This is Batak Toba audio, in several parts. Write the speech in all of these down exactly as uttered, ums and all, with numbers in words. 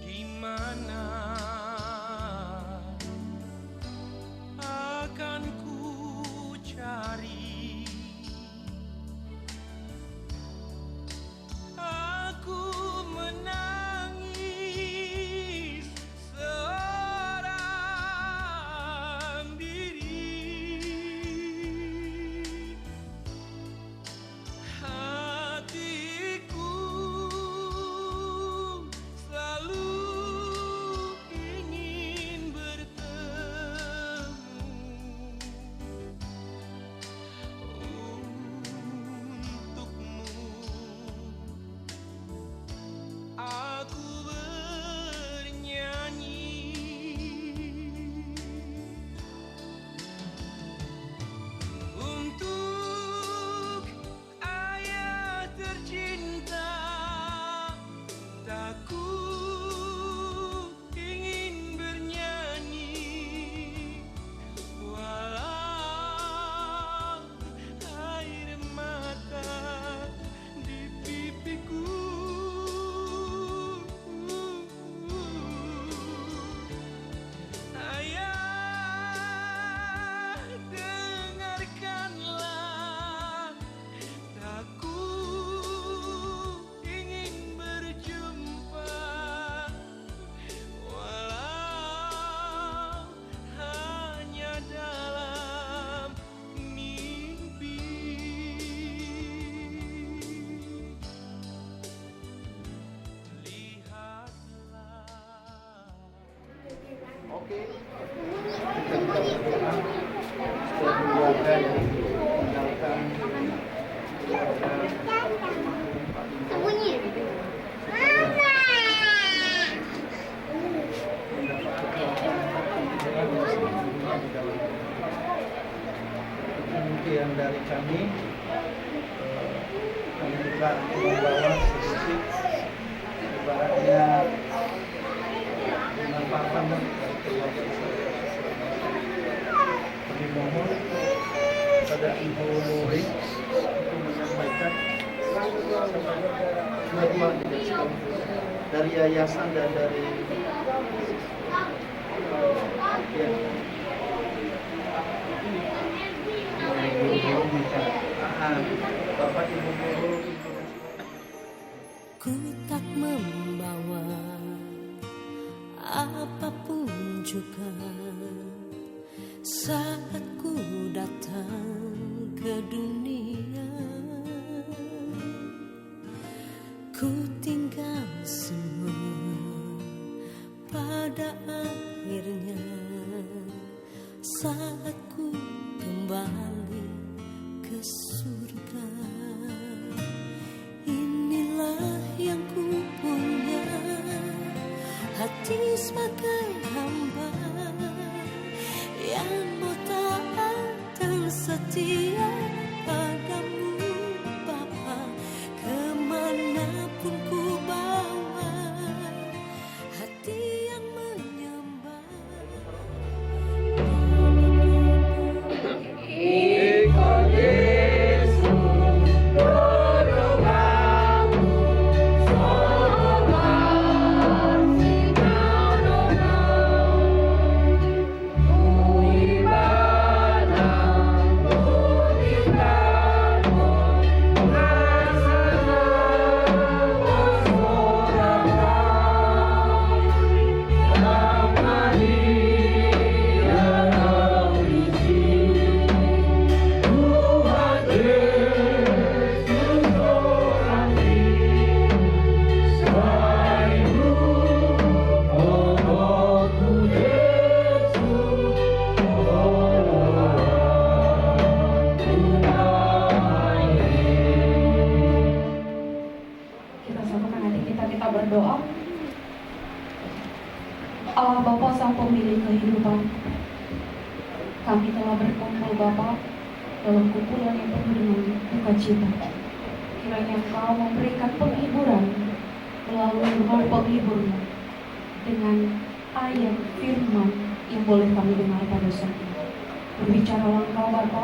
Di mana akan ku cari? Aku menangis seorang diri. Hatiku selalu ingin bertemu untukmu. Aku bernyanyi untuk ayah tercinta, tak ku ingin bernyanyi, walau air mata di pipiku. Ayah, dengarkanlah, tak ku ingin berjumpa, walau hanya dalam mimpi. Lihatlah. Oke. Kita buka berdoa. Setiap keluarga yang meninggalkan keluarga, demikian dari kami, eh, kami juga membawa sedikit, ibaratnya, dengan paham dari keluarga besar. Kami mohon kepada Ibu Nuri untuk menyampaikan dua-dua dari yayasan dan dari, ya, Bapak Ibu guru. Ku tak membawa apapun juga saat ku datang ke dunia. Ku tinggal semua pada akhirnya saat ku kembali ke surga. Inilah yang ku punya, hati sebagai hamba yang mau taat dan setia. Sang pemilik kehidupan, kami telah berkumpul, Bapa, dalam kumpulan yang penuh dengan duka cita. Kiranya Engkau memberikan penghiburan melalui Roh Penghiburmu dengan ayat firman yang boleh kami dengar pada saat ini. Berbicaralah Engkau, Bapa,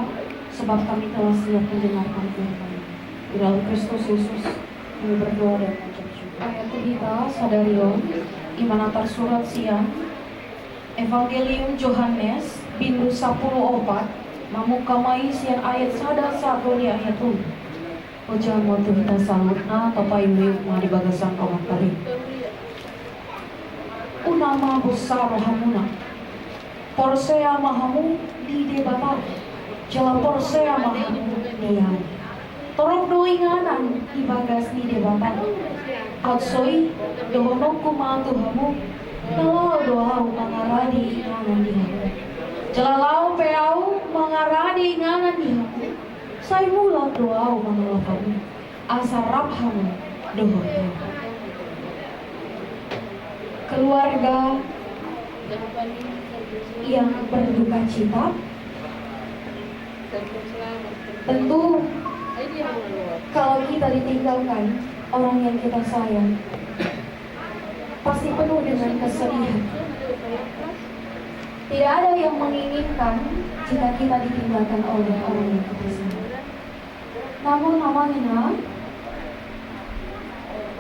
sebab kami telah siap mendengarkan firman. Di dalam Kristus Yesus, kami berdoa dan mengucap syukur. Ayat hita sadari on, i ma na tarsurat sian Evangelium Johannes, bindu sampulu opat, mamungka ma i sian ayat sada sahat tu ayat tolu. Ojahan ma tu hita saluhutna, tapailuilu ma di bagasan roha ta be. Unang ma bosa rohamuna. Porsea ma hamu di Debata, jala porsea ma hamu di ahu. Torop do inganan di bagas ni Debata. Hot so i, dohononku ma tu hamu, na laho do ahu mangarade inganan di hamu. Jala laho pe ahu mangarade inganan di hamu, sai mulak do ahu mangalap hamu, asa rap hamu dohot ahu. Keluarga yang berduka cita, tentu kalau kita ditinggalkan orang yang kita sayang, pasti penuh dengan kesedihan. Tidak ada yang menginginkan jika kita ditinggalkan oleh orang yang kita sayang. Namun, Amang Inang,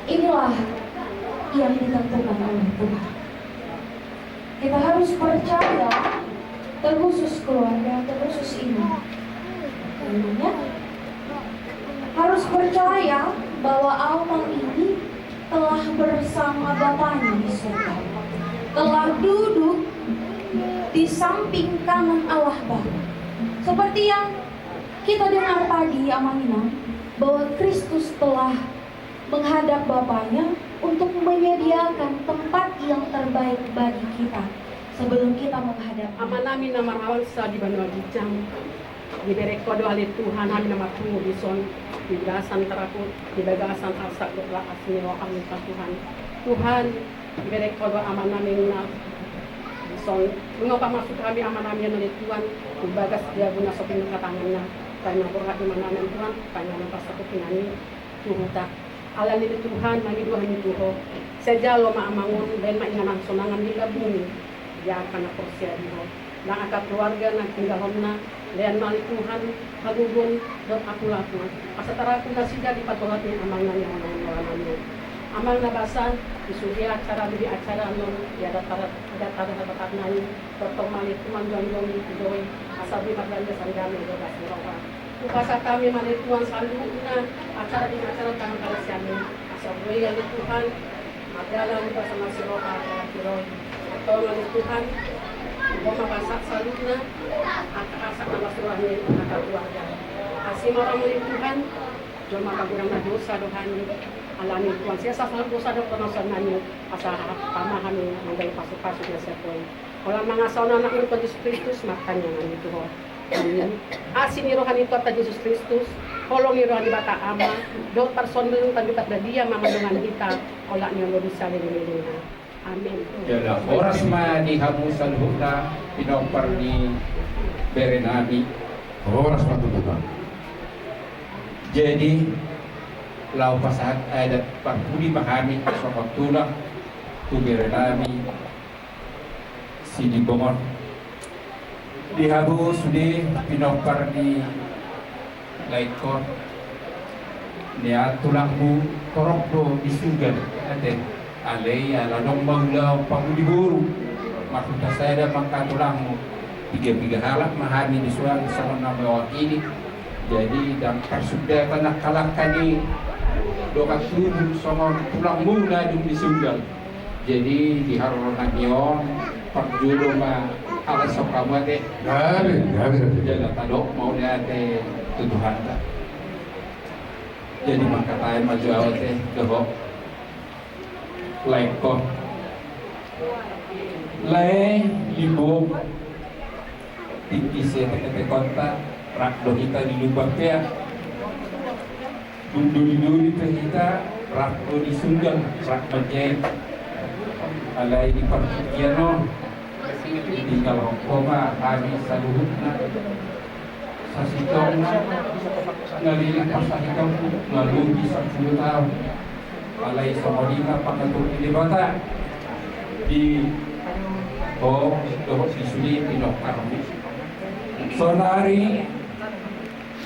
inilah yang ditentukan oleh Tuhan. Kita harus percaya, terkhusus keluarga, terkhusus ini. Tentunya harus percaya bahwa Amang ini telah bersama Bapanya di surga, telah duduk di samping kanan Allah Bapa. Seperti yang kita dengar tadi, Amang Inang, bahwa Kristus telah menghadap Bapanya untuk menyediakan tempat yang terbaik bagi kita sebelum kita menghadap Amanami na marhalasa di banua ginjang, dibereng Ho do ale Tuhan hami na marpungu dison, di bagasan taraput, di bagasan arsak dohot las ni roham Tuhan. Tuhan, dibereng Ho do Amanami na dison, nunga pamasuk hami Amanami ale Tuhan, di bagas jabu na so pinungka tanganna, paima borhat ni Amanami Tuhan, paima na pasakuti nami tu huta. Alani i Tuhan, mangido hami tu Ho. Sai jalo ma Amang on, baen ma inganan hasonangan di bumi, di angka na porsea di Ho. Nang angka keluarga na tinggalhonna, lean ma ale Tuhan, hagogoon dohot apulapul. Asa tarapul nasida di parborhat ni Amangnami on. Amang na basa, di sude acara, di acara on, di adat adat, adat adat, adat nami. Tongtong ma ale Tuhan jongjong di hujou i, asa boi mardalan sandami di bagas ni roha. Hupasahat hami ma ale Tuhan saluhutna acara di acara tangan parasian i, asa boi ale Tuhan mardalan di bagasan las ni roha, di roha i. Antong ale Tuhan, hupasahat saluhutna angka arsak na las ni roha ni angka keluarga. Asi ma rohaM ale Tuhan, jolma pagodang na dosa do hami, alani Tuhan, sai asa sahat dosa dohot pardosaon nami, asa tama hami manjalo pasupasu di bagasan Ho i. Holan mangasa on Anakmu Tuhan Jesus Kristus, martangiang hami tu Ho. Amin. Asi ni roha ni Tuhanta Jesus Kristus, holong ni roha ni Debata Ama, dohot parsondulon ni Tondi Parbadia ma mandongani hita, olat ni on dohot sian lelengna. Amin. Jala horas ma di hamu saluhutna pinompar ni berenami. Horas ma tu Tuhan. Jadi, laho pasahat adat parpudi ma hami songon tulang tu berenami Silimbong on. Di hamu sude pinompar ni laengkon, nian tulangmu torop do di sugal, ate. Alai ala adong ma ulaon pangudi boru, marhuta sada ma angka tulangmu. Piga-piga halak ma hami dison songon na mewakili. Jadi ndang parsundatan angka langka ni dongan tubu songon tulangmu na dung di sugal. Jadi di haroro nami on, parjolo ma ala songkamu ate. Gabe, gabe, gabe. Jala tadok mauliate tu Tuhanta. Jadi mangkatai ma jo au ate, dohot laengkon. Lae, Limbong. Tingki sietek-etekonta, rap do hita di Lumban Pea. Dung doli-doli pe hita, rap do di sugal, rap manjait. Alai di partingkian on, Tinggal ho ma hami saluhutna. Sasintongna na leleng parsahitongku na lobi sampulu taon. Alai songon i ma pangatur ni Debata di ho dohot di sude pinompar. Saonari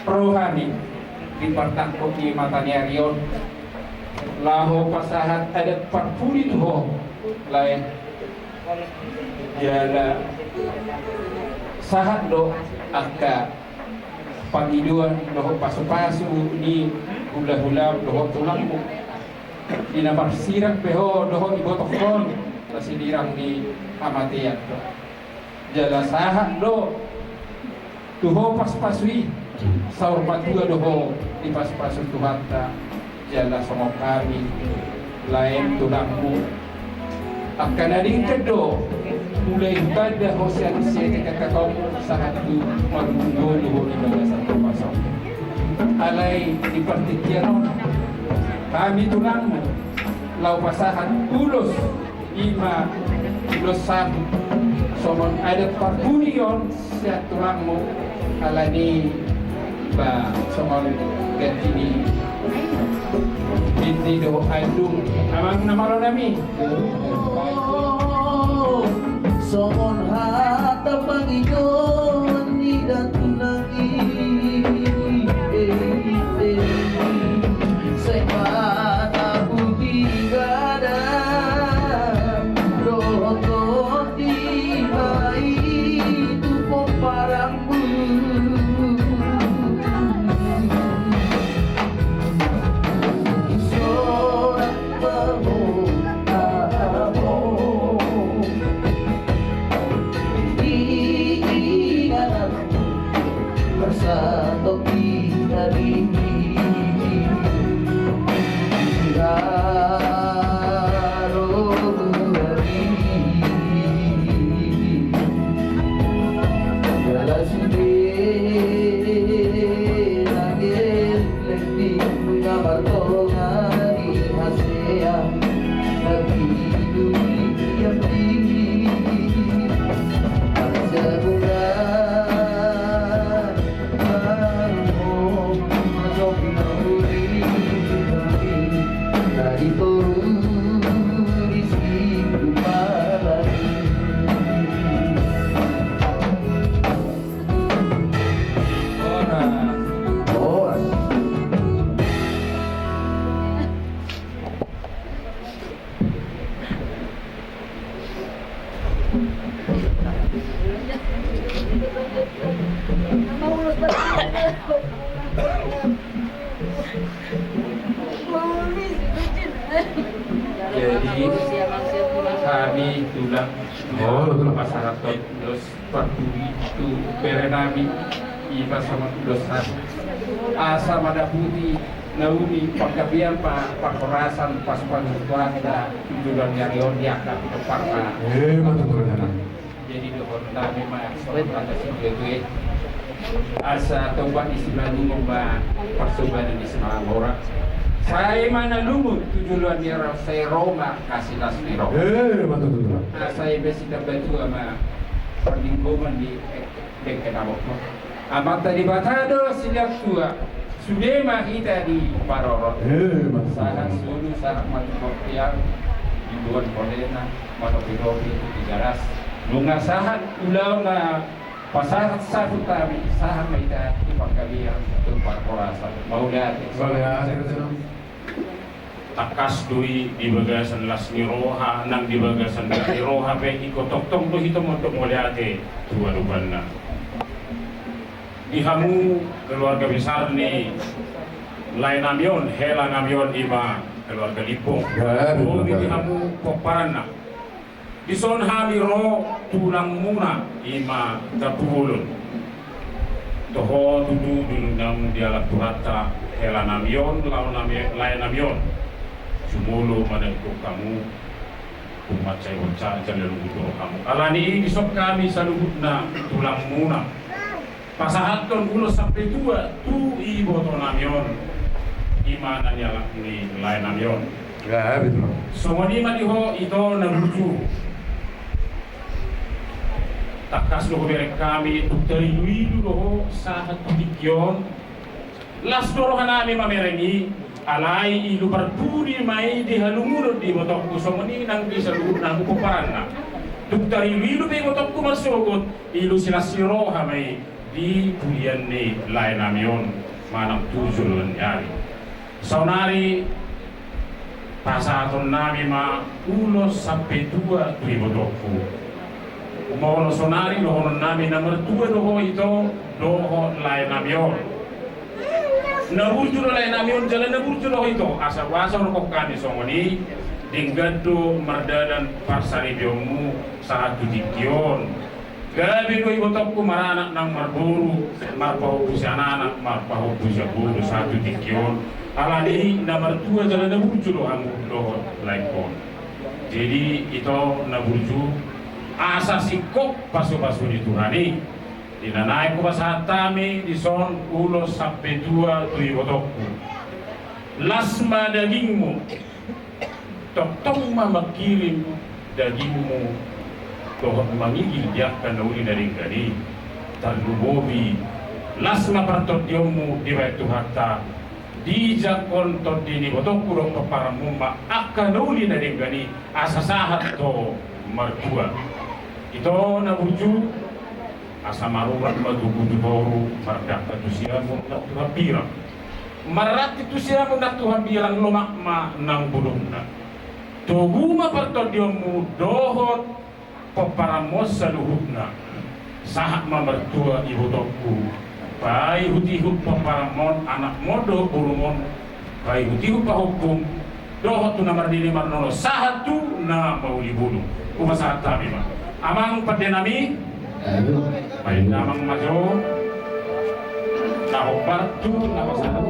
ro hami di partangkok ni mata ni ari on laho pasahat adat parpudi tu ho, lae. Jala sahat do angka pangidoan dohot pasupasu ni hulahula dohot tulangmu di na marsirang pe ho dohot ibotohon na sinirang ni hamatean. Jala sahat do tu ho pasupasu i, saur matua do ho dipasupasu Tuhanta. Jala songon hami lae tulangmu, angka na denggan do mulai tanda ho sian sian kakatonmu sahat tu marunggolu ho di bagasan pasu. Alai di partingkian on hami tulangmu laho pasahat ulos, ima ulos sapu songon adat parpudi on sian tulangmu. Alani ba songon ganti ni bini dohot andung amang na malo nami. Songon hata pangidoan ni datu nami. Sai mata pudi gadang dohot tondi ma i tu pomparanmu. Sorak ma ho, aha ho, di inganan. Bersatu kita di Haro Buhari. Jala sude na gelleng di na martonga di hasea. Tapi duli yang tinggi Pajaburan. Jadi, hami tulang, oh, tulang, pasahathon dos parpudi tu bere nami, ima songon dos hami. Asa mandapothon na uli panggabean, parhorasan, pasupasu Tuhanta tu joloan ni ari on di angka pinomparna. Eh, ma tutu, Raja. Jadi dohonon nami ma songon hata situa-tua i. Asa topa ni Simalungun ma parsobanan ni Simalungun. Sai ma na lungun tu joloan ni ari on, sai ro ma angka silas ni roha. Eh, ma tutu, tulang. Asa i ma sitamba tua ma parlinggoman di dengke na mokmok. Amanta Debata do silehon tua, sude ma hita diparorot. Eh, ma tutu. Sahat solu, sahat ma tu bontean, di boan bolena, manopi-nopi tu Tigaras. Nunga sahat ulaon na pasahat saput nami, sahat ma hita tu panggabean, tu parhorasan. Mauliate. Mauliate. Tangkas do i di bagasan las ni roha, nang di bagasan gok ni roha pe ingkon tongtong do hita mondok mauliate tu adopanna. Di hamu keluarga besar ni lae nami on, hela nami on, ima keluarga Limbong. Ya, betul. Di hamu pomparanna. Dison hami ro tulangmuna, ima Tampubolon. Toho tutu dulu naung dialap Tuhanta hela nami on, lae nami, lae nami on. Sumolo ma na ingkon hamu, ummat sai bonsa jala luhut do hamu. Alani i dison hami saluhutna tulangmuna pasahathon ulos sampe tua tu iboto nami on, ima na nialap ni lae nami on. Ya, betul. Songon i ma di ho ito na burju. Tangkas do hubereng hami, tung tariluilu do ho sahat tu tingki on. Las do rohanami mamereng i, alai ilu parpudi ma i di halungunon di ibotongku, songon i nang di saluhutna hamu pomparanna. Tung tariluilu pe ibotongku marsogot, ilu silas ni roha ma i di pudian ni laenami on manang tu joloan ni ari. Saonari pasahatonnami ma ulos sampe tua tu ibotongku. Molo saonari dohononnami na martua do ho ito dohot laenami on. Na burju do laenami on jala na burju do ho ito, asa boasa hudokhon hami songon i, denggan do mardalan parsaripeonmu sahat tu tingki on. Gabe do ibotongku maranak nang marboru, marpahompu sian anak, marpahompu sian boru sahat tu tingki on. Alani i na martua jala na burju do hamu dohot laengkon. Jadi ito na burju, asa singkop pasupasu ni Tuhan i. Di na naeng hupasahat hami dison ulos sampe tua tu ibotongku. Las ma dagingmu. Tongtong ma mangkirim dagingmu dohot mangigil di angka na uli na denggan i. Tarlumobi las ma partondionmu dibahen Tuhanta. Dijangkon tondi ni ibotongku dohot pomparanmu ma angka na uli na denggan i, asa sahat do martua. Ito na burju, asa marurat ma tubu tu toru, mardangka tu siamun nang tu hambirang. Marranting tu siamun nang tu hambirang, lomak ma nang bulungna. Togu ma partondionmu dohot pomparanmu on saluhutna. Sahat ma martua ibotongku. Paihutihut pomparanmu on, anakmu on dohot borumu on. Paihutihut pahompum dohot tu na marnini marnono sahat tu na mauli bulung. Hupasahat hami ma. Amang pandenami. Ayo. Baen damang ma jo. Na hombar tu na pasahat.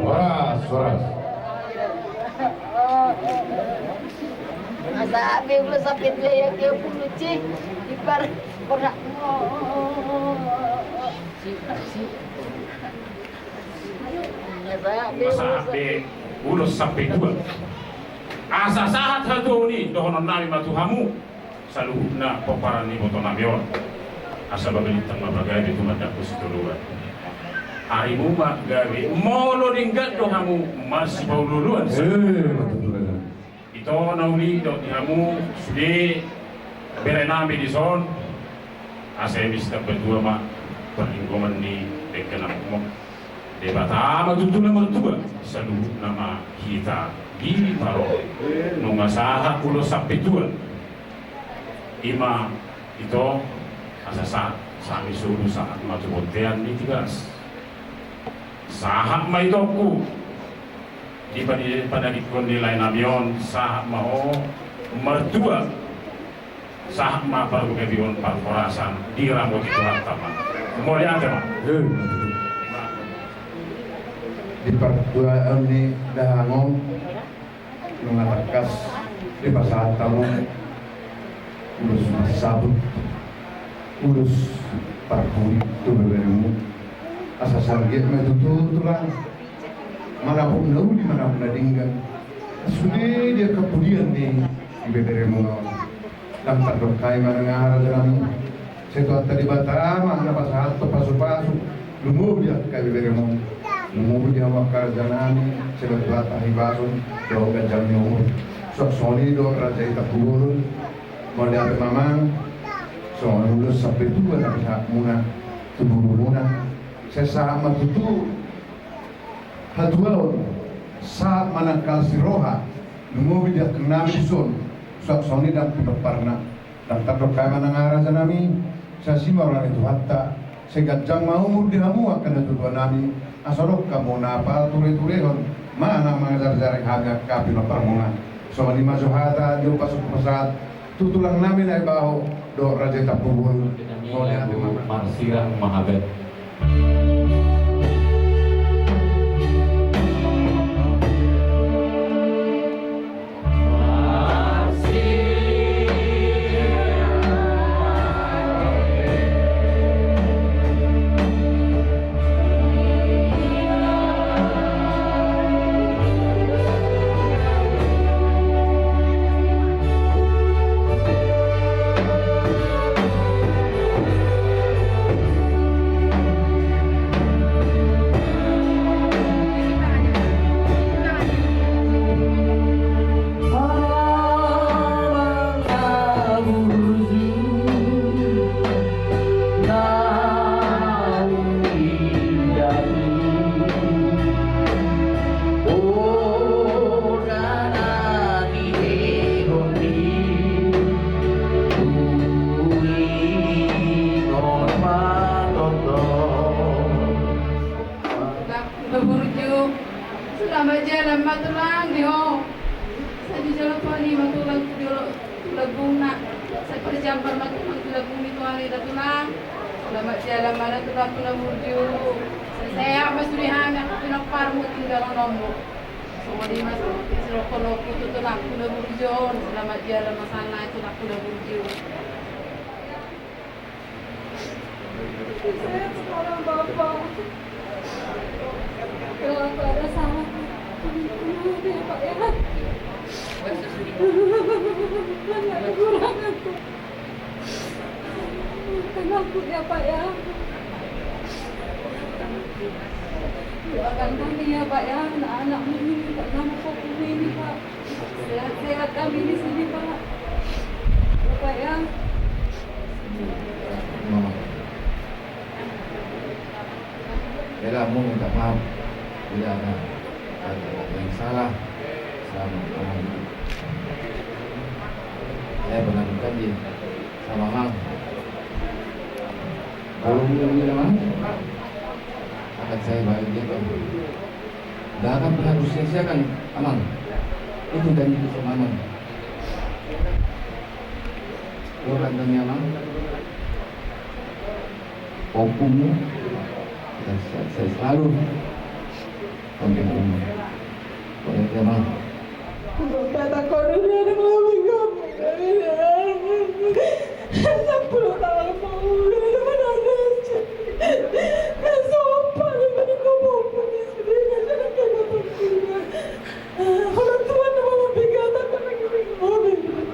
Horas, horas. Masa be ulos sampe tua ya ke puluci di par pernah. Masa be ulos sampe tua. Asa sahat hatuaon i dohononnami ma tu hamu. Saluhutna pomparan ni ibotonami on. Asa baga lintang ma pagabe tumandangkon sitoloan. Arimu ma gabe molo denggan do hamu marsipaolooloan. Ito na uli dohot di hamu sude berenami dison. Asa i ma sitambatua ma parlinggoman ni denggan among. Debata ma tutu na martua, saluhutna ma hita di paro. Nunga sahat ulos sampe tua. Ima ito asa sahat, sami solu sahat ma tu bontean ni Tigaras. Sahat ma itongku di panadingkon ni laenami on, sahat ma ho martua. Sahat ma parbudabion parhorasan diramoti Tuhanta ma. Mauliate ma. Di partuaon ni dahahang on nunga tangkas dipasahat hamu ulos marsabut, ulos parpudi tu beberemu. Asa sangkep ma tutu tulang manapuk na uli manapuk na denggan. Sude di angka pudian ni beberemu on. Ndang tardok hami manang aha rajanami. Sai Tuhanta Debata ma na pasahathon pasupasu. Lumobi di angka beberemu. Lumobi di hamu angka rajanami. Sai Tuhanta hipason dohot ganjang ni umur. Suang songon i dohot raja i Tampubolon. Mauliate ma amang. Songon ulos sampe tua na pasahatmuna tu borumuna. Sai sahat ma tutu hatuaon, sahat ma nangkalas ni roha. Lumobi di angkangnami dison. Suang songon i ndang pinomparna. Ndang tardok hami manang aha rajanami. Sai asi ma roha ni Tuhanta. Sai ganjang ma umur di hamu angka natuatuanami. Asa adong hamu na patureturehon manang mangajarjari hami angka pinomparmuna. Songon i ma jo hata di umpasa pasahat tu tulangnami Naibaho. Dohot Raja Tampubolon. Marsirang ma hape. Selamat jalan ma tulang di ho. Sai dijalo Tuhan i ma tulang tu jolo tu lambungna. Sai dijambar ma tulang tu lambung ni Tuhan i da tulang. Selamat jalan ma da tulang tu na burju. Sai sehat ma sude hami angka pinomparmu tinggal ononmu. Songon i ma songon i sidohononku tu tulangku na burju on. Selamat jalan ma sana tulangku na burju. Saya sekarang Bapak. Kalau ada salah, ampuni ya Pak ya. Banyak kekurangan. Maafkan aku ya Pak ya. Doakan kami ya Pak ya, anak-anakmu ini Pak, nama kopimu ini Pak. Sehat-sehat kami di sini Pak. Ya Pak ya. Mama. Bela mau minta maaf. Tidak ada, ada yang salah. Selamat malam. Saya pernah bukan di sama Mang. Kalau ini Mang, akan saya balik dia kan. Nggak akan pernah kusia-siakan, Amang. Itu dari itu sama Amang. Lo kandangnya Amang. Hukummu. Saya, saya selalu. Sampai umur. Pokoknya dia mah. Bapak tak kau dulu ada mau bingung. Sepuluh tahun mau udah mana ada. Sopan daripada kau mau punya sendiri. Orang tua nama mau pegang tak pernah gini mau bingung.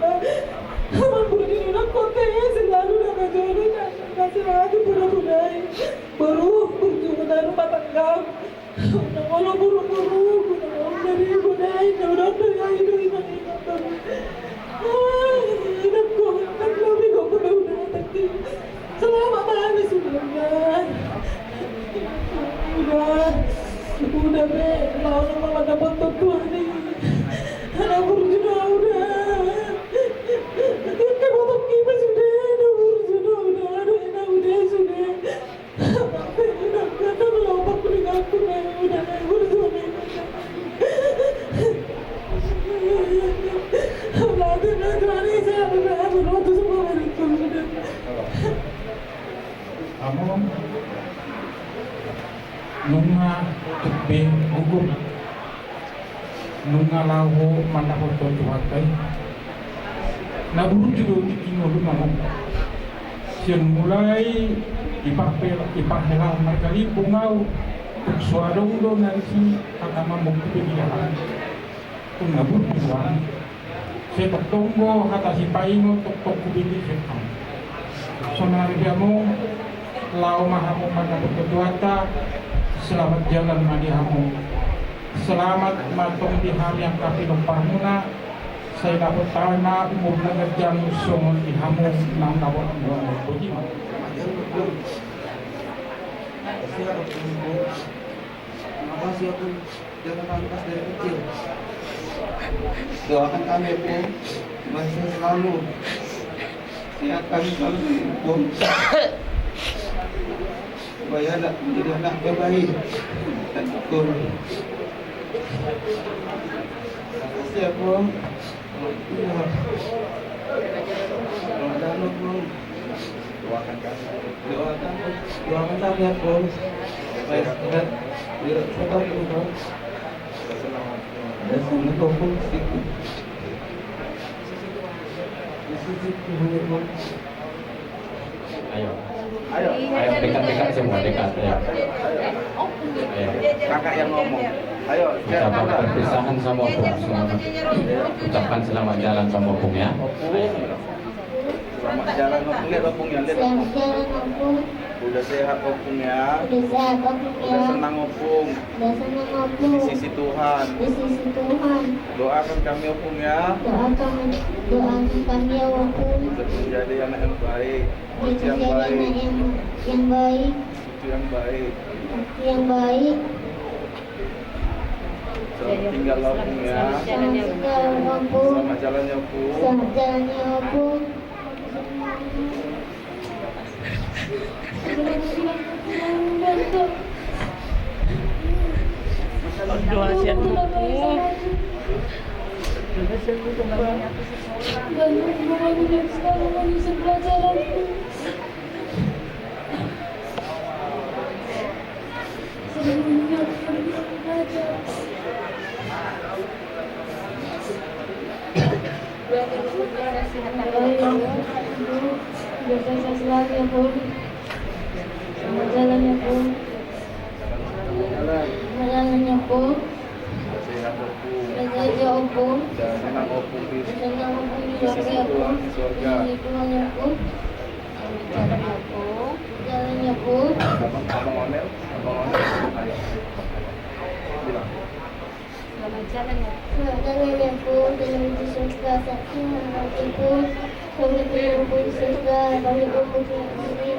Aman budi nak kote selalu nak jodoh nak kasih hati pura-purai. Baru berjuang rumah tangga. Nang olo burung-burung, nang olo dari budai, nang olo dari ayo, iman, iman, baru. Ah, nang ko, nang lobi ko, ko, udah, tapi selamat banget sudah, udah. Udah, udah, be, lawan sama dapat tuan nih. Anak burung sudah, udah. Dia kayak motor kipas sudah, anak burung sudah, udah, aduh, enak, udah, sudah. Hamu nunga tuk be gugur. Nunga laho mandapothon Tuhanta i. Na burju do tingki ngoluna on. Sian mulai diparpe-, diparhelaan markalimbung au, tung so adong do na disi hata mamungkupi di dalan. Tung na burju do au. Sai tongtong do hata sipaingot tongtong hubege sian hamu. Sonari di hamu, laho ma hamu mandapothon Tuhanta, selamat jalan ma di hamu. Selamat ma tong di hami angka pinomparmuna, sai dapot hami ma umur na ganjang songon di hamu nang dapot umur. Boti ma. Makasih, Ompung. Makasih, Ompung. Jangan malu pas dari kecil. Doakan kami, Ompung. Masih selalu. Sehat kami selalu, Ompung. Supaya anak menjadi anak yang baik dan tekun. Makasih ya, Pung. Iya. Selamat jalan, Pung. Doakan kami. Doakan, doakan kami, Ompung. Supaya sehat. Biar sehat, Ompung. Biar senang, Ompung. Di sisi Tuhan, Ompung. Ayo. Ayo. Ayo, dekat-dekat semua, dekat, ayo. Ayo. Kakak yang ngomong. Ayo, ucapan perpisahan sama Ompung, selamat. Ucapkan selamat jalan sama Ompung, ya. Ompung. Ayo. Selamat jalan, Ompung. Lihat Ompung, ya, lihat Ompung. Selamat jalan, Ompung. Udah sehat, Ompung, ya. Udah sehat, Ompung, ya. Udah senang, Ompung. Udah senang, Ompung. Di sisi Tuhan. Di sisi Tuhan. Doakan kami, Ompung, ya. Doakan, doakan kami, ya, Ompung. Untuk menjadi anak yang baik. Untuk menjadi anak yang, yang baik. Cucu yang baik. Cucu yang baik. Selamat tinggal, Ompung, ya. Selamat tinggal, Ompung. Selamat jalan, ya, Ompung. Selamat jalan, ya, Ompung. Doa siap, Ompung. Doa siap, Ompung. Selamat jalan, Ompung. Selamat jalan, Ompung. Sehat, Ompung. Sehat, Ompung. Senang, Ompung. Senang, Ompung. Di sisi Tuhan di sorga. Di sisi Tuhan, Ompung. Jalan, Ompung. Jalan, Ompung. Abang, Abang Onel, Abang Onel. Ayo. Bilang. Selamat jalan, ya. Selamat jalan, ya, Ompung. Jalan di surga, saksi, Ompung. Kami, Ompung, di surga, kami, Ompung, di sini.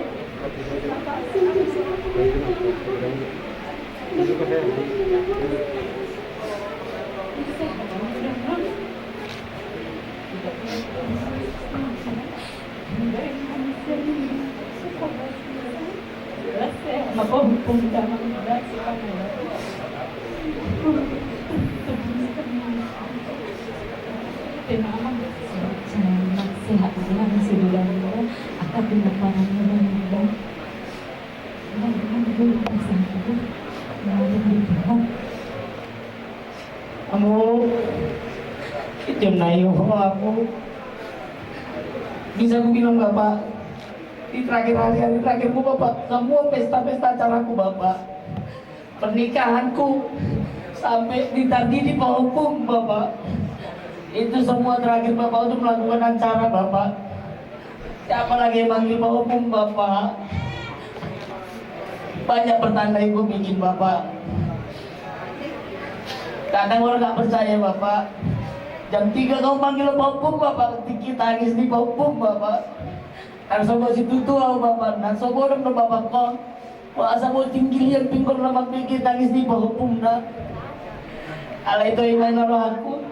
Sehat, sehat, sehat. Amo, itu na io ho aku. Bisa ku bilang, Bapak, di terakhir hari-hari terakhirku, Bapak, semua pesta-pesta acaraku, Bapak, pernikahanku, sampai di tadi dipahukum, Bapak. Itu semua terakhir Bapak untuk melakukan acara, Bapak. Siapa lagi yang manggil pahukum, Bapak? Banyak pertanda yang gua bikin, Bapak. Kadang orang nggak percaya, Bapak. Jam tiga kau manggil pahukum, Bapak. Tingki tangis di pahukum, Bapak. Kan sobo situtu au, Bapak. Kan sobo dong, Bapak, kau. Wah, asa mau tinggi lian pinggol na mambege tangis di pahukum na. Alai tu ima na rohaku.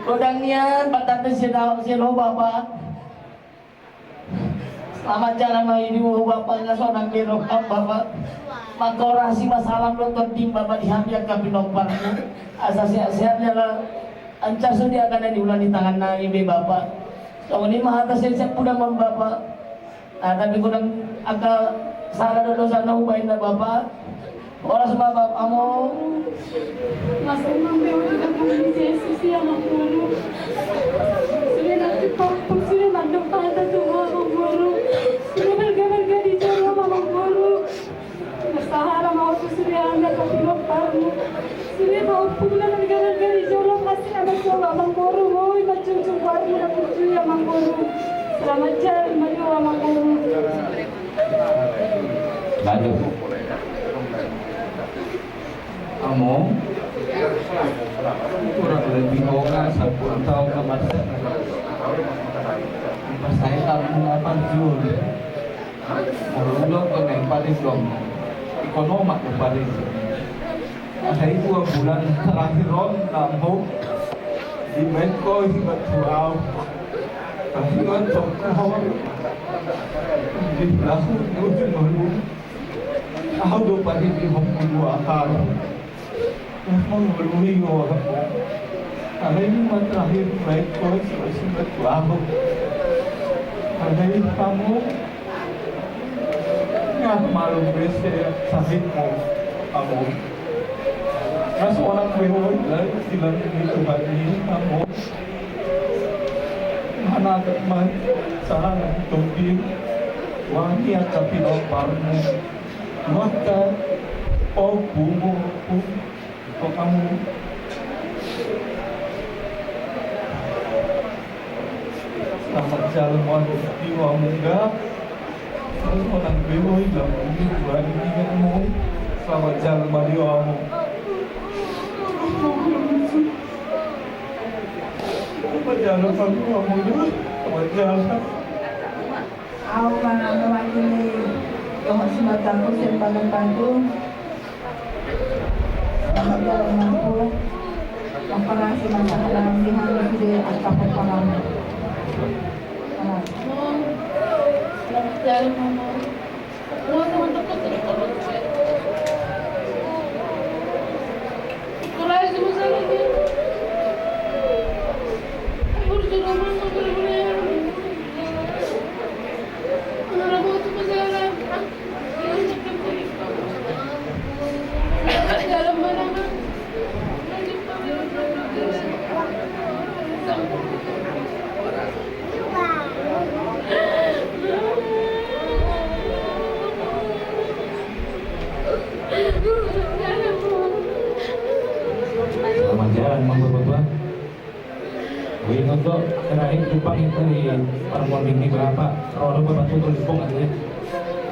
Godang nian, patah pe sian au, sian au, Bapak. Selamat jalan ma i di ho, Bapak, nga sonang be roham, Bapak. Mangkorasi ma salam dohot tondim, Bapak, di hami angka pinomparmu. Asa sehat-sehat jala lancar sude angka na niula ni tangan nami be, Bapak. Songon i ma hata sian siampudanmon, Bapak. Nah, tapi godang angka sala dohot dosa na hubaen na, Bapak. Horas ma, Bapak, amo. Masuk mambe udah kami Jesus ya, Amangboru. Sudah nanti pampus, sudah mandok pada tua, Amangboru. Sudah bergabar di jalan, Amangboru. Bersahalah mau tu sudah anda tapi lomparmu. Sudah mau pulang bergabar di jalan, masih anak tua, Amangboru. Oi, macam-macam baru, udah percaya, Amangboru. Selamat jalan, maju, Amangboru. Maju. Amo, kurang lebih kau kan sampulu taon na masa. Pas saya tahu mengapa jual. Molo ulok kau neng paling dong. Ikonomak na paling. Ada itu bulan terakhir on, Amo. Di Mengko, di Batuau. Tapi on toko. Di Belahu, di Belahu. Au do pahit di hom dua hal. Mangoloi ho aku. Alai ima terakhir baik ko, surat-surat tu au. Alai kamu, Malum be sahitmu, Among. Nga sonang be ho dilehon ni Tuhan i, Among. Manatap ma sahala ni tondi, wangi angka pinomparmu, tu angka pahompumu. Kok kamu selamat jalan, waduh, di Among ga. Sonang be ho dilehon ni Tuhan i, Among. Selamat jalan, Among. Selamat jalan, Among. Selamat jalan. Au ma mewakili dohot sumatangku sian Padang Pandu. Selamat jalan, Amangku. Makasih, mantap, dalam di hati sudah atap kepalamu. Selamat. Selamat jalan, Amang. Selamat jalan, Amang, Bapak. Ui, untuk terakhir jumpa kita di permoding ni Bapak. Ro do Bapak tu tulis pung aja.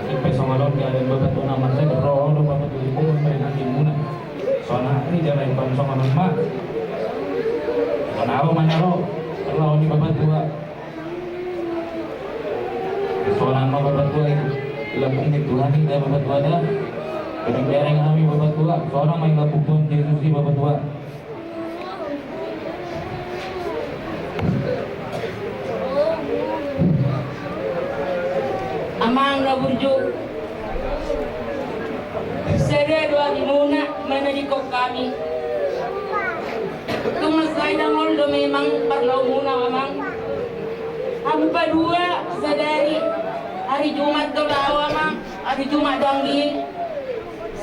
Ipe songon on dia ada Bapak tu nama saya, ro do Bapak tu tulis pung, main hati muna. Sonari jalan pang songon on, Mak. Sonari mana ro? Ro ni Bapak tua. Sonang ma Bapak tua i. Lambung ni Tuhan i da Bapak tua da. Bereng-bereng hami Bapak tua. Sonang ma i lambung Tuhan Jesus i Bapak tua. Amang na burju. Sada do hami muna manadingkon hami. Tung mansai dangol do memang parlao muna, Amang. Hamu padua sadari, ari Jumat do laho, Amang, ari Jumat do anggi.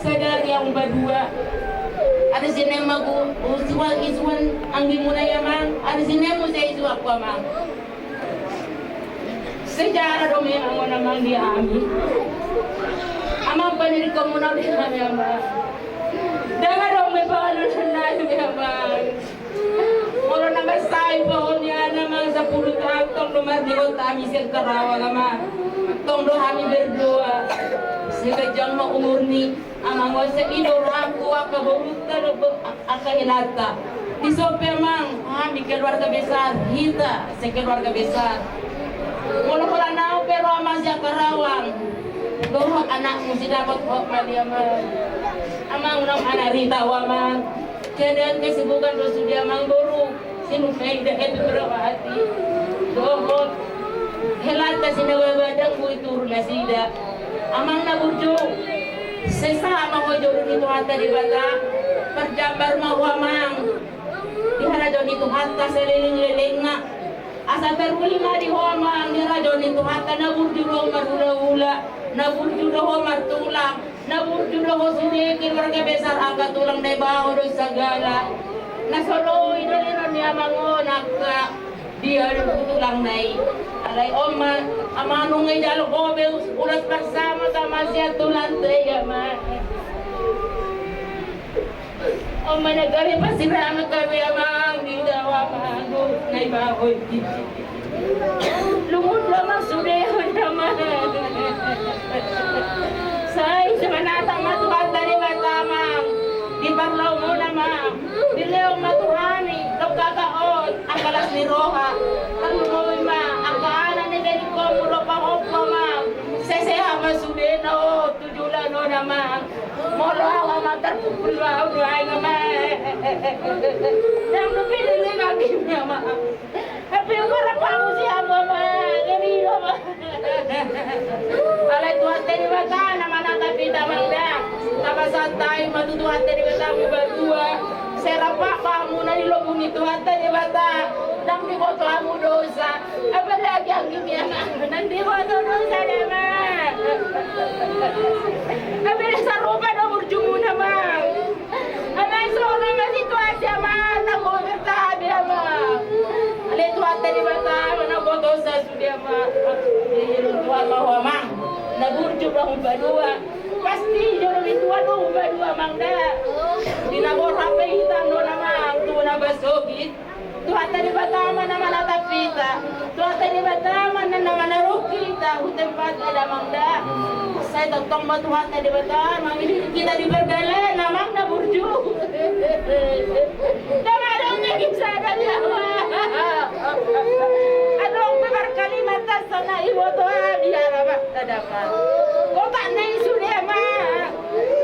Sadari hamu padua. Ari Senin ma hu, hu, isuan anggi muna i, Amang. Ari Senin muse isuanku, Amang. Sejarah do memang on, Amang, di hami. Amang, panirikom muna di hami, Amang. Dang adong be pangalualan nami, Amang. Molo na mansai pahomian, Amang, sampulu taon tong do marningot hami sian Karawang, Amang. Tong do hami berdoa. Sai ganjang ma umurni. Amang, ose i do rohangku, angka borunta do, angka helanta. Dison pe, Amang, hami keluarga besar, hita sekeluarga besar. Molo holan ahu pe ro, Amang, sian Karawang, dohot anakmu si Dapot, hot ma di, Amang. Amang, unang hanarita ho, Amang. Keadaan kesibukan do sude, Amang, boru. Sinumhei da hepeng berawati. Dohot helanta sinababadan boi turu nasida. Amang na burju, sai sahat ma ho jodoh ni Tuhanta Debata. Parjambar ma ho, Amang, di harajaon ni Tuhanta saleleng-lelengna. Asa taruli ma di ho, Amang, di harajaon ni Tuhanta. Na burju do ho marhulahula, na burju do ho martulang. Na burju do ho sude keluarga besar angka tulang, na dibahen do sagala. Na so lobi do lehonon ni amang on angka dia do tulangna i. Alai on ma, Amang, nunga dijalo ho be ulos parsama tama sian tulangta i, Amang. On ma na gabe parsirang gabe, Amang, di hita, Amang, na dibahen i. Lungun do, Amang, sude, Amang. Sai manatap ma Tuhanta Debata, Amang, di parlaomuna, Amang. Dilehon ma tu hami dongan on angka las ni roha. Tarlumobi ma angka anak na nilehonmu dohot pahompu, Amang. Sai sehat ma sudena on tu joloan on, Amang. Molo ahu, Amang, tarpukul do ahu nuaeng, Amang. Ndang dope dilehon hami, Amang. Hape uarapmu si hamu, Amang, ngeri do, Amang. Alai Tuhanta Debata na manatap hita, Amang, da. Tama santai ma tu Tuhanta Debata, hamu patua. Sai rap ma hamu na dilobung ni Tuhanta Debata. Ndang diboto hamu dosa. Apalagi anggi mian, Amang, ndang diboto dosa da, Amang. Gabe sarupa do burjumuna, Amang. Amang, songon on ma situasi, Amang, nunga bertahan be, Amang. Ale Tuhanta Debata ma na botosa sude, Amang. Jadi Tuhan ma ho, Amang. Na burju ma ho, Amang. Pasti jolo ni Tuhan do, Amang, da. Di na borhat pe hita do, Amang, tu na pasogit. Tuhanta Debata ma na manatap hita. Tuhanta Debata ma na manarung hita tu tempat na damang, da. Sai tongtong ma Tuhanta Debata mangiring hita di pardalanan, Amang, na burju. Ndang adong na bisa da, Amang. Adong pe markalimat na so na iboto hami, Amang. Tadapa. Kota na i sude, Amang.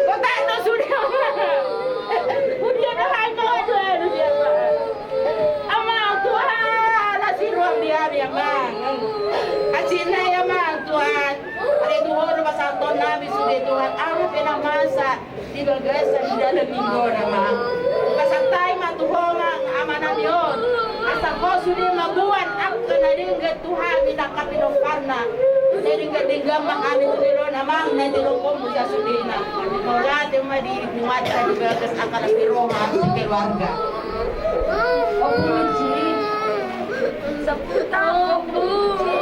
Kota na sude, Amang. Udia na hai ma, aduh, aduh, dia, Amang. Amang Tuhan, asi roham di hami, Amang. Asi na i, Amang Tuhan. Ale tu ho do pasahaton nami sude, Tuhan. Ahu pe na masa di bagasan di dalan minggu on, Amang. Pasahat hami ma tu ho, Amang, amanami on. Asa ho sude mamboan angka na denggan tu hami, tangkas pinomparna. Na denggan-denggan ma hami tu joloan, Amang, na didok ho muse sudena. Mauliate ma di Tuhanta di bagas angka las ni roha sekeluarga. Ompu Luci. Sepuluh tahun, Ompu Luci.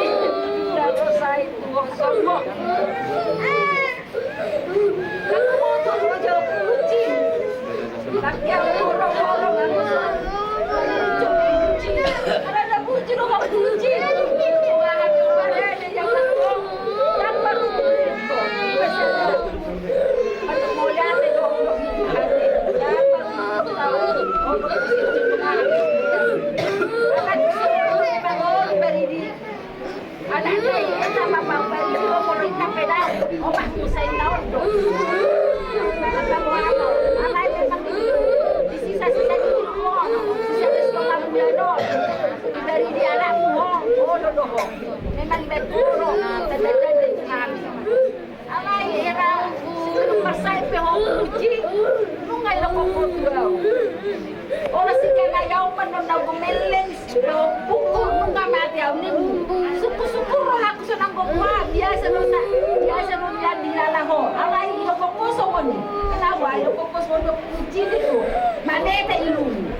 Tidak selesai itu, Ompu. Anak-anak, eh, sama Bang Bali, lo mau minta pedang. Oh, Bang, saya tahu, dong. Mana kamu, apa? Apa itu, Bang? Di sisa-sisa di rumah, sisa di sekolah bulan, dong. Dari dia, anak, oh, oh, do, do, oh. Memang betul, dong. Tanda-tanda itu kami. Alai, hera, sebelum marsai pe ho Puji, nunga iloko ho tu au. Ora sika na yau panon na gomelleng, pukul nunga mate au nimmu. Suku-suku rohaku sonang gompa, biasa do sa, biasa do dia dilala ho. Alai iloko ho songon i. Kenapa iloko ho songon Puji itu? Manete ilung.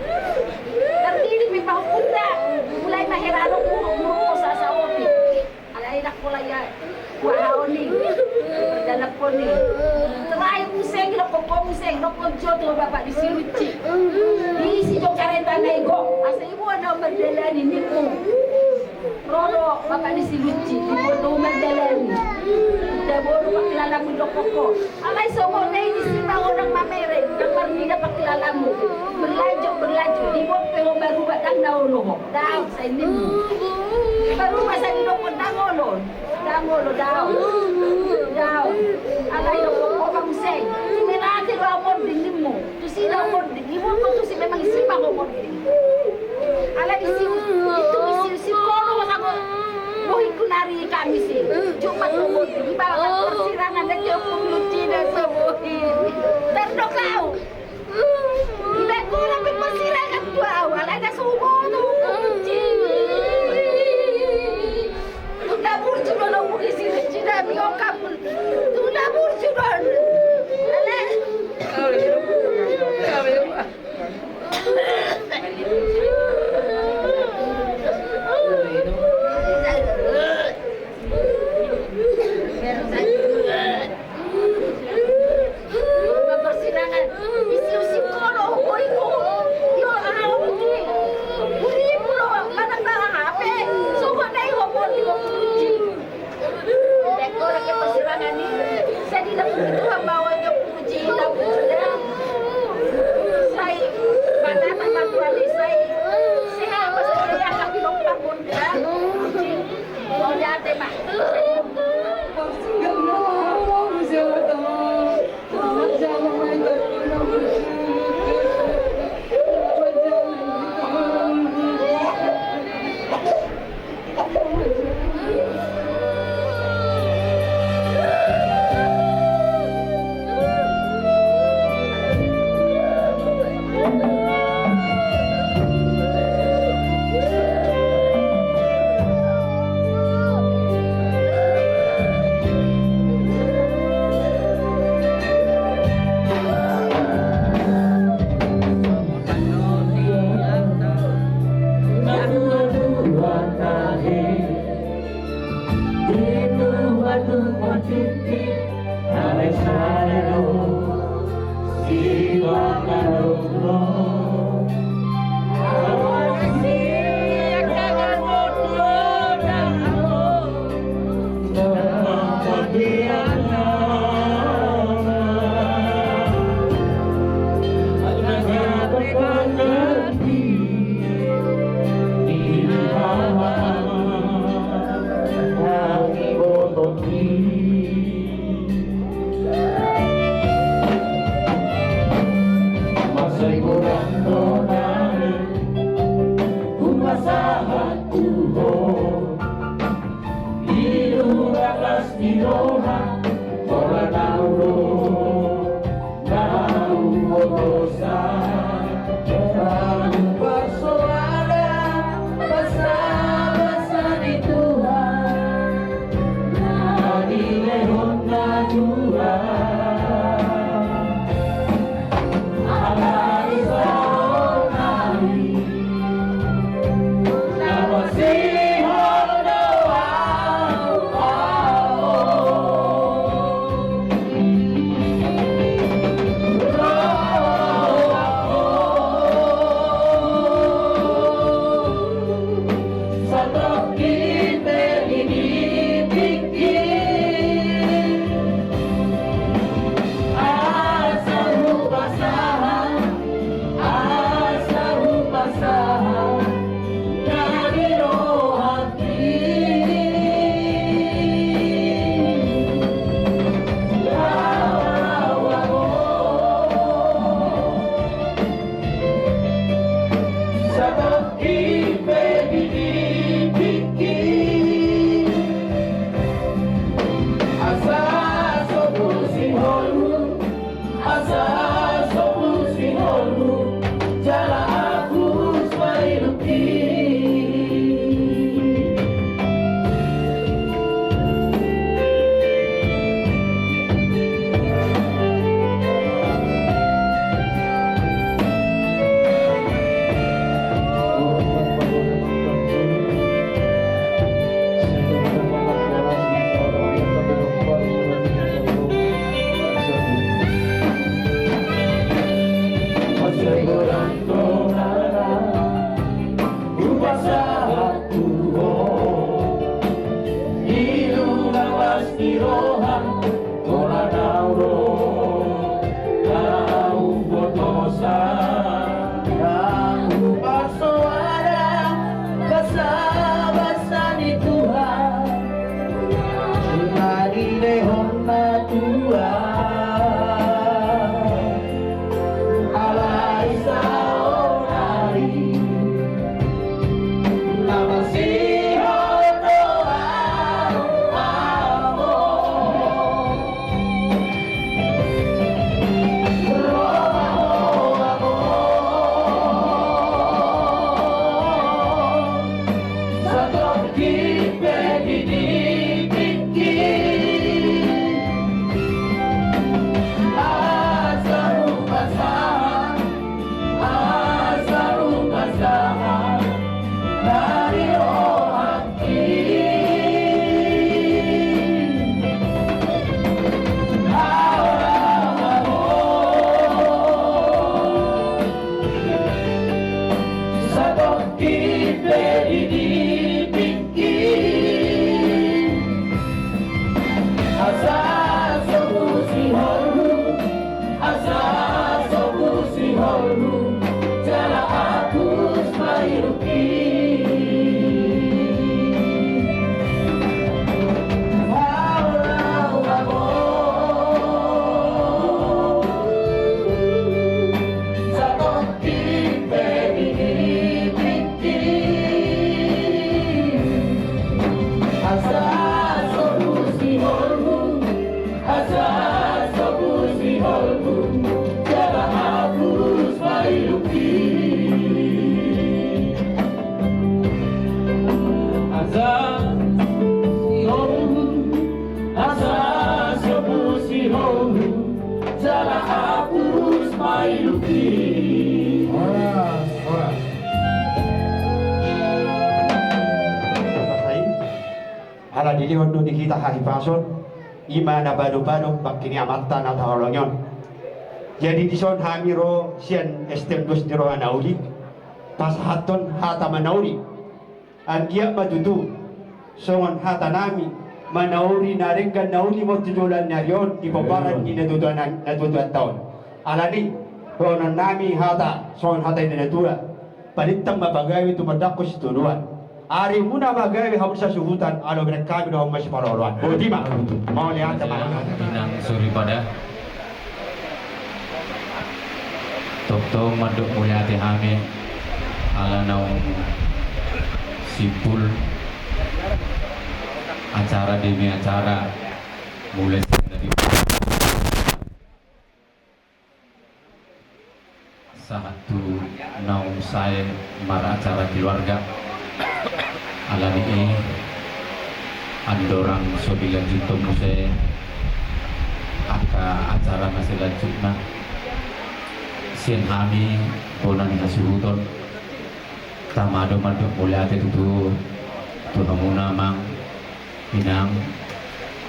Terdiri memang hukumna, mulai mahera lo buruk-buruk sasa opi. Alai ndang pola ia uahaon i, pardalankon i. Terakhir muse, iloko ho muse, iloko ho jo tu bapak ni si Luci. Diisi jo kareta na i gok, asa iboan au mardalani nimmu. Ro do bapak ni si Luci, iboan au mardalani. Dabo do pangkilalamu iloko ho. Alai songon na i disi ma ho ndang mamere, ndang marnida pangkilalamu. Berlanjut, berlanjut. Diboan pe ho baru ba ndang na olo ho. Daong sai nimmu. Baru ba sai didok ho ndang olo. Ndang olo, daong. Daong. Alai didok ho muse. Melate do au mording nimmu. Tusi do au mording. Diboan ho tusi memang disi ma ho mording. Alai disi, itu disi, disi kono ho sangko. Bohingku nari Kamis i. Jumat ho mording. Iba persirangan dan jauh pun lucu dan sebuah. Terdok lau. Iba kono pe persirangan tu au, alai na so huboto ho Puji. Tu na burju do lomo ni si Luci nami, ongkap. Tu na burju do. Alai. Persirangan. Masa i godang do nari hupasahat tu ho, di luat las ni roha, pola na olo na hubotosan. Laho parsoada basabasa ni Tuhan na dilehon na tua. Alai saonari na masihol do au. Satongkin pe di tingki, asa hupasahat, asa hupasahat na di rohangki. Laho, laho, laho. Satongkin pe di tingki, asa so husihol, asa so husihol jala agus ma hidupki. Masa i godang do nari hupasahat tu ho, di luat las ni roha, pola na olo na hubotosan. Laho parsoada basabasa ni Tuhan na dilehon na tua. Alai saonari na masihol do au. Satongkin pe di tingki, asa hupasahat, asa hupasahat na di rohangki. Laho, laho, laho. Satongkin pe di tingki, asa so husihol, asa so husihol jala agus ma hidupki. Laho, laho, laho. Satongkin pe di tingki, asa so husihol, asa so husihol jala agus ma hidupki. Asa so husihol, asa so husihol jala agus ma hidupki. Horas, horas. Ala dilehon do di hita hahipason, i ma na badobado bangke ni amanta na taholongi on. Jadi dison hami ro sian S T M dos ni roha na uli, pasahathon hata manauli. Anggiat ma tutu songon hata nami, manauli na denggan na uli ma on tu joloan ni ari on di pomparan ni natuatua, natuatuanta on. Alani i, dohonon nami hata songon hata ni natua: Palintang ma pagabe, tumandangkon sitadoan. Arimuna ma gabe, hamu sasuhuton, ala bereng hami do hamu masipaolooloan. Boti ma. Mauliate ma. Inang soripada. Tongtong mandok mauliate hami ala naung simpul acara demi acara, mulai sian tadi sahat tu naung sae maracara keluarga. Alani i, andorang so dilanjuthon muse angka acara na selanjutna, sian hami bona ni hasuhuton, tama do mandok mauliate tutu tu hamuna amang inang,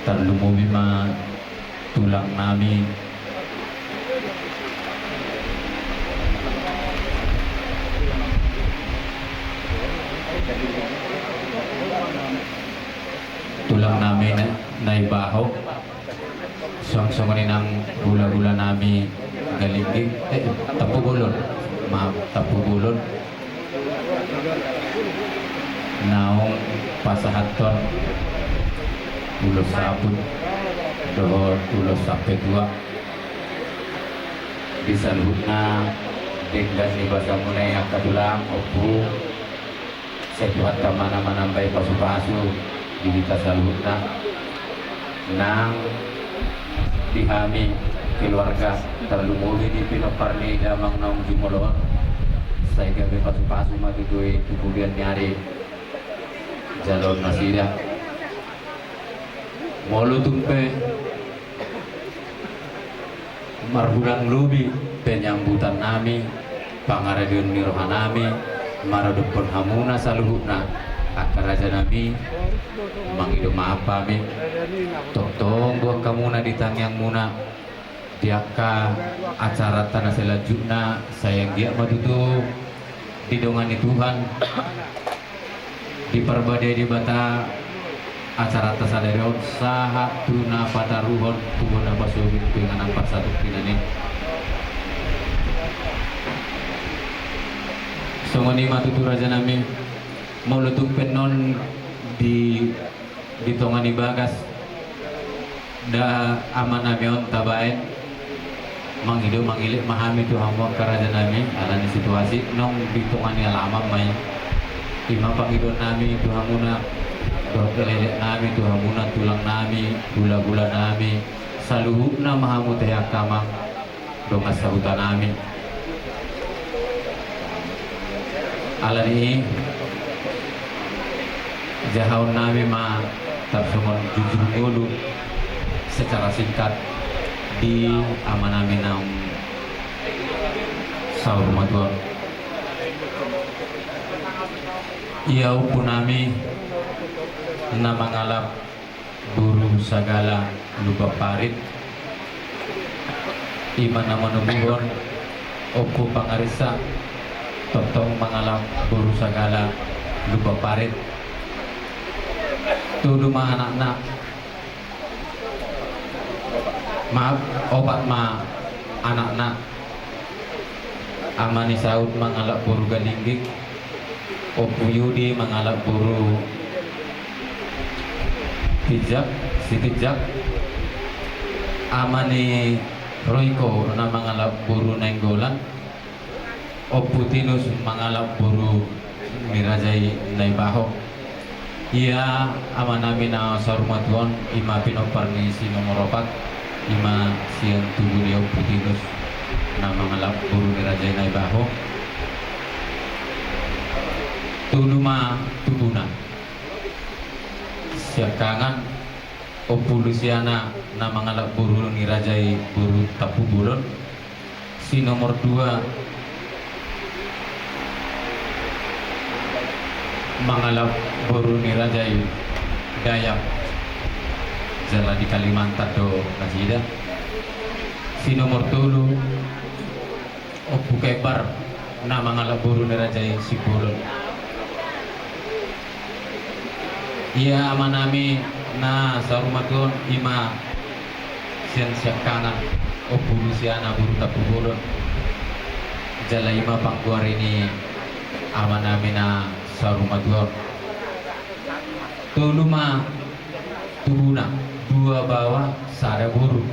tarlumobi ma tulang nami. Tulang nami Na-, Naibaho. Song-, songon i nang hulahula nami Galingging, eh, Tampubolon. Maaf, Tampubolon. Naung pasahathon ulos saput dohot ulos sampe tua. Di saluhutna denggan ni basamuna i angka tulang, ompu. Sai Tuhanta ma na manambai pasupasu di hita saluhutna. Nang di hami keluarga, tarlumobi di pinompar ni damang naung jumolo on, sai gabe pasupasu ma tutu i tu kemudian ni ari jaloon nasida. Molo tung pe marhurang lobi penyambutan nami, pangaradeon ni roha nami maradophon hamuna saluhutna angka raja nami, mangido maaf hami. Tongtong boan hamuna di tangiangmuna di angka acaranta na selanjutna, sai anggiat ma tutu didongani Tuhan, diparbadiai Debata acaranta sadari on sahat tu na pataruhon tu na pasogit tu inganan parsatongkinan i. Songon i ma tutu raja nami, molo tung pe annon di, di tonga ni bagas da ama nami on tabaen, mangido mangilek ma hami tu hamu angka raja nami, ala ni situasi nong di tonga ni alaman ma i. I ma pangidoan nami tu hamuna, dohot elek nami tu hamuna tulang nami, hulahula nami, saluhutna ma hamu tehe angka amang dongan sahuta nami. Ala ni i, jahaon nami ma tarsongon jujur ngolu secara singkat di ama nami naung saur matua on. Ia ompu nami na mangalap boru Sagala Lumban Parit, i ma na manomuhon Ompu Pangarinsa, tongtong mangalap boru Sagala Lumban Parit. Tolu ma anakna, maaf, opat ma anakna. Ama ni Saud mangalap boru Galingging, Ompu Yudi mangalap boru Tinjak, Sitinjak. Ama ni Royko na mangalap boru Nainggolan, Ompu Tinus mangalap boru ni raja i Naibaho. Ia ama nami na saur matua on, i ma pinompar ni si nomor opat, i ma sian tubu ni Ompu Tinus na mangalap boru ni raja i Naibaho. Tolu ma tubuna. Siangkangan, Ompu Lusiana na mangalap boru ni raja i boru Tampubolon. Si nomor dua mangalap boru ni raja i Dayak, jala di Kalimantan do nasida. Si nomor tolu Kembar na mangalap boru ni raja i Simbolon. Ia amanami na saur matua on, i ma sian siangkangan Ompu Lusiana boru Tampubolon. Jala i ma panggoari ni amanami na saur matua on. Tolu ma tubuna, dua baoa, sada boru.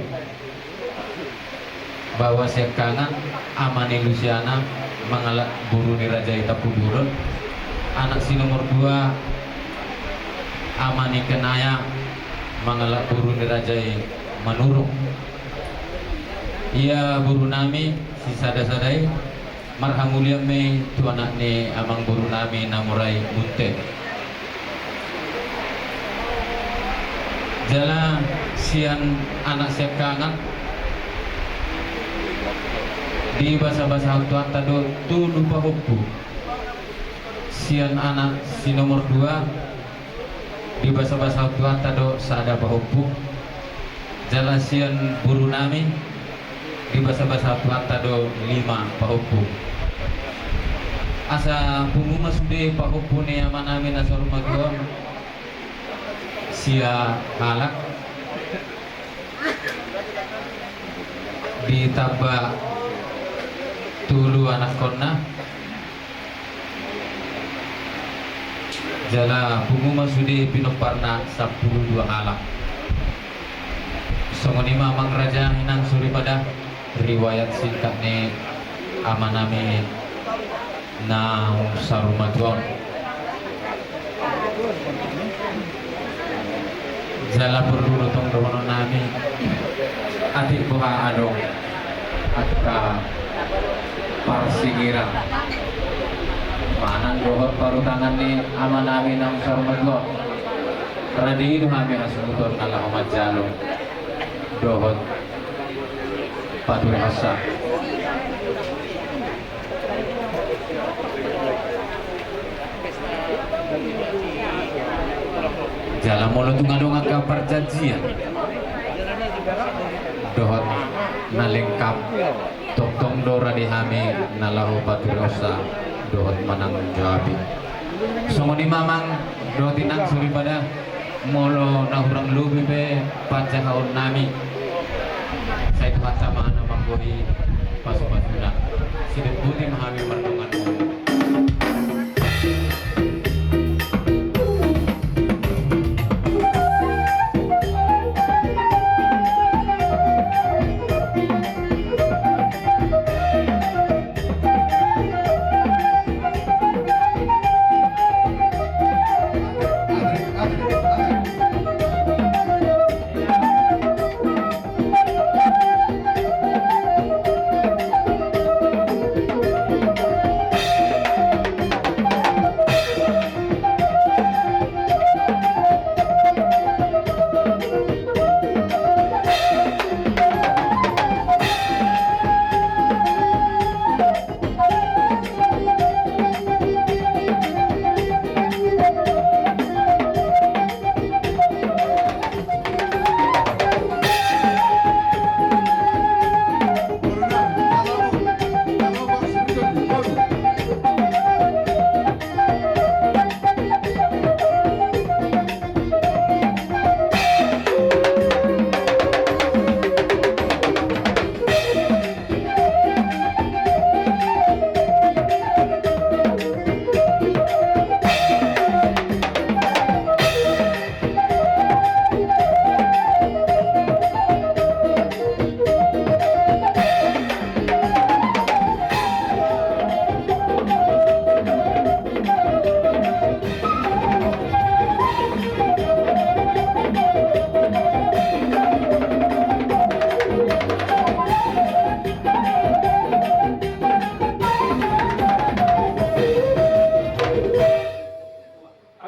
Baoa siangkangan, ama ni Lusiana, mangalap boru ni raja i Tampubolon. Anak si nomor dua, ama ni Kenaya, mangalap boru ni raja i Manurung. Ia borunami sisada-sada i, marhamulian ma i tu anak ni amangborunami na mura i, Munte. Jala sian anak siangkangan, dibasabasahon Tuhanta do tolu pahompu. Sian anak si nomor dua, dibasabasahon Tuhanta do sada pahompu. Jala sian borunami, dibasabasahon Tuhanta do lima pahompu. Asa pungu ma sude pahompu ni amanami na saur matua on, sia halak, ditamba tolu anakkonna. Jala pungu ma sude pinomparna sampulu dua halak. Songon i ma amang raja, inang soripada, riwayat singkat ni amanami na saur matua on. Jala porlu do tong dohononnami, atik boha adong angka parsingiran manang dohot parutangan ni amanami na saur matua on, rade do hami hasuhuton na laho manjalo dohot paturehonsa. Jala molo tung adong angka parjanjian dohot na lengkap, tongtong do rade hami na laho paturehonsa dohot mananggung jawab i. Songon i ma amang dohot inang soripada, molo na hurang lobi pe panjahaonnami, sai Tuhanta ma na manggohi pasupasuna. Sian i boti ma hami mardongan.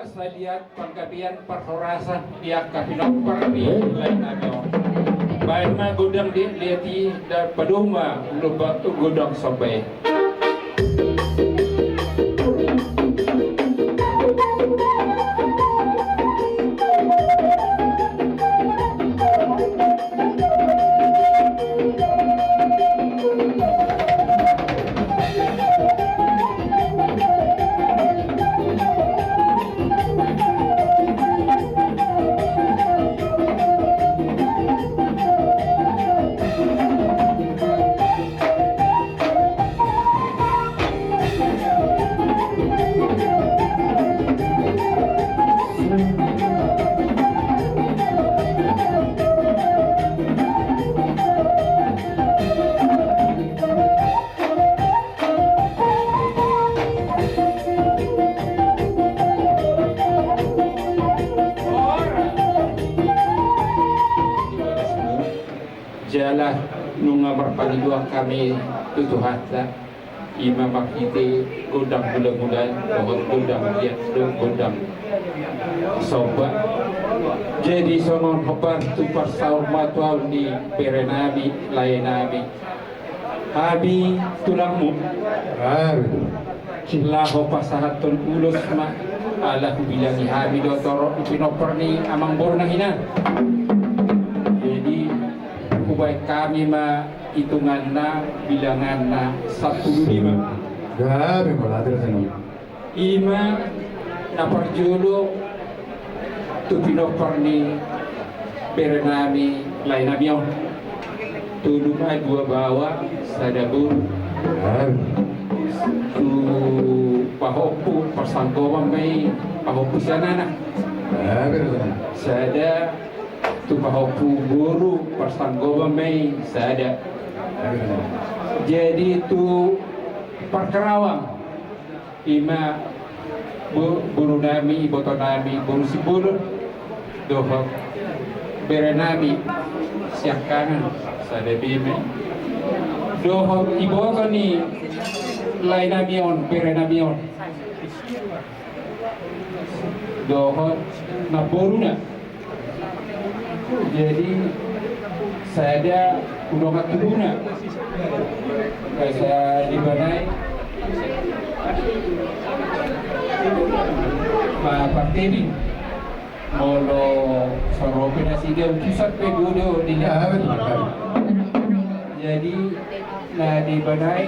Asa liat panggabean parhorasan di angka pinompar ni lae nami on. Baen ma gondang di liat i, da padomu ma godang somba i. Nunga marpangidoan hami tu Tuhanta, ima marhite gondang mula-mula, dohot gondang liat dohot gondang somba. Jadi songon hombar tu parsaurmatuaon ni berenami, laenami, hami tulangmu. Laho pasahathon ulos ma, ala hubilangi hami do torop di pinompar ni amangboruna hinan. Jadi hubaen hami ma itunganna, bilanganna sampulu lima. Gabe mauliate. Ima na parjolo tu pinompar ni berenami, laenami on. Tolu ma i, dua baoa, sada boru. Tu pahompu parsanggoman ma i, pahompu sian anak. Sada tu pahompu boru parsanggoman ma i, sada. Jadi tu parkarawang, ima bo-, borunami, ibotonami, boru Simbolon dohot berenami siangkangan, sada be ma i. Dohot iboto ni laenami on, berenami on, dohot namboruna. Jadi sada hudok tubuna. Asa dibanai ma partebing. Molo sarope nasida, utusan pe godang di. Jadi na dibanai